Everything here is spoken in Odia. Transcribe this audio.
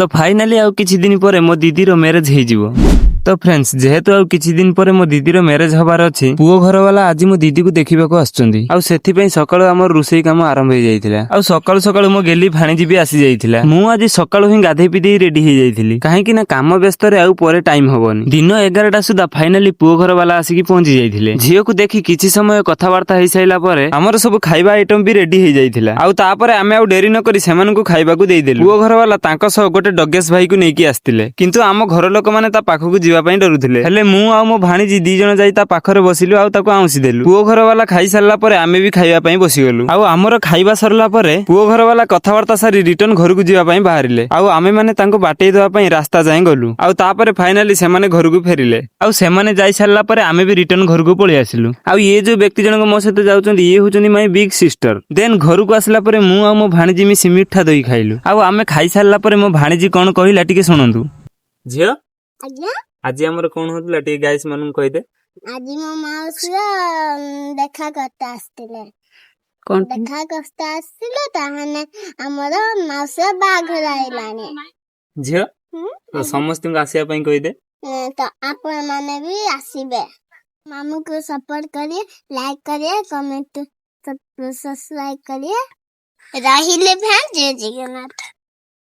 ତ ଫାଇନାଲି ଆଉ କିଛି ଦିନ ପରେ ମୋ ଦିଦିର ମ୍ୟାରେଜ ହେଇଯିବ। ତ ଫ୍ରେଣ୍ଡସ୍, ଯେହେତୁ ଆଉ କିଛି ଦିନ ପରେ ମୋ ଦିଦିର ମ୍ୟାରେଜ ହବାର ଅଛି, ପୁଅ ଘର ବାଲା ଆଜି ମୋ ଦିଦିକୁ ଦେଖିବାକୁ ଆସୁଛନ୍ତି। ଆଉ ସେଥିପାଇଁ ସକାଳୁ ଆମର ରୋଷେଇ କାମ ଆରମ୍ଭ ହେଇଯାଇଥିଲା। ଆଉ ସକାଳୁ ସକାଳୁ ମୋ ଗେଲି ଭାଣିଜୀ ବି ଆସି ଯାଇଥିଲା। ମୁଁ ଆଜି ସକାଳୁ ହିଁ ଗାଧେଇ ପିଧେଇ ରେଡି ହେଇଯାଇଥିଲି, କାହିଁକି ନା କାମ ବ୍ୟସ୍ତରେ ଆଉ ପରେ ଟାଇମ ହବନି। ଦିନ 11ଟା ସୁଦ୍ଧା ଫାଇନାଲି ପୁଅ ଘର ବାଲା ଆସିକି ପହଞ୍ଚି ଯାଇଥିଲେ। ଝିଅକୁ ଦେଖି କିଛି ସମୟ କଥାବାର୍ତ୍ତା ହେଇସାରିଲା ପରେ ଆମର ସବୁ ଖାଇବା ଆଇଟମ ବି ରେଡି ହେଇଯାଇଥିଲା। ଆଉ ତାପରେ ଆମେ ଆଉ ଡେରି ନ କରି ସେମାନଙ୍କୁ ଖାଇବାକୁ ଦେଇଦେଲୁ। ପୁଅ ଘର ବାଲା ତାଙ୍କ ସହ ଗୋଟେ ଡଗେଶ ଭାଇକୁ ନେଇକି ଆସିଥିଲେ, କିନ୍ତୁ ଆମ ଘର ଲୋକମାନେ ତା ପାଖକୁ ଯିବା ପାଇଁ ଡରୁଥିଲେ। ହେଲେ ମୁଁ ଆଉ ମୋ ଭାଣିଜୀ ଦି ଜଣ ଯାଇ ତା ପାଖରେ ବସିଲୁ ଆଉ ତାକୁ ଆଉଁସି ଦେଲୁ। ପୁଅ ଘର ବାଲା ଖାଇସାରିଲା ପରେ ଆମେ ବି ଖାଇବା ପାଇଁ ବସିଗଲୁ। ଆଉ ଆମର ଖାଇବା ସରିଲା ପରେ ପୁଅ ଘର ବାଲା କଥାବାର୍ତ୍ତା ସାରି ରିଟର୍ନ ଘରକୁ ଯିବା ପାଇଁ ବାହାରିଲେ। ଆଉ ଆମେ ମାନେ ତାଙ୍କୁ ବାଟେଇ ଦେବା ପାଇଁ ରାସ୍ତା ଯାଏଁ ଗଲୁ। ଆଉ ତାପରେ ଫାଇନାଲି ସେମାନେ ଘରକୁ ଫେରିଲେ। ଆଉ ସେମାନେ ଯାଇ ସାରିଲା ପରେ ଆମେ ବି ରିଟର୍ନ ଘରକୁ ପଳେଇ ଆସିଲୁ। ଆଉ ଇଏ ଯୋଉ ବ୍ୟକ୍ତି ଜଣକ ମୋ ସହିତ ଯାଉଛନ୍ତି, ଇଏ ହଉଛନ୍ତି ମାଇ ବିଗ୍ ସିଷ୍ଟର। ଦେନ୍ ଘରକୁ ଆସିଲା ପରେ ମୁଁ ଆଉ ମୋ ଭାଣିଜୀ ମିଶି ମିଠା ଦହି ଖାଇଲୁ। ଆଉ ଆମେ ଖାଇସାରିଲା ପରେ ମୋ ଭାଣିଜୀ କଣ କହିଲା, ଟିକେ ଶୁଣନ୍ତୁ। ଝିଅ। ଆଜ୍ଞା। ଆଜି ଆମର କଣ ହଉଥିଲା, ଟିକେ ଗାଇସ୍ ମାନଙ୍କୁ କହିଦେ। ଆଜି ମୋ ମାଉସୀର ଦେଖା କରତେ ଆସିଥିଲେ। କଣ? ଦେଖା କରତେ ଆସିଥିଲେ, ତାହେଲେ ଆମର ମାଉସୀର ବାହାଘର ଆଇଲାଣି। ଝିଅ। ହୁଁ? ତ ସମସ୍ତଙ୍କୁ ଆସିବା ପାଇଁ କହିଦେ। ତ ଆପଣ ମାନେ ବି ଆସିବେ। ମାମୁକୁ ସପୋର୍ଟ କରିବେ, ଲାଇକ୍ କରିବେ, କମେଣ୍ଟ, ସବସ୍କ୍ରାଇବ କରିବେ। ରହିଲେ ଫ୍ୟାନ୍, ଜୟ ଜଗନ୍ନାଥ।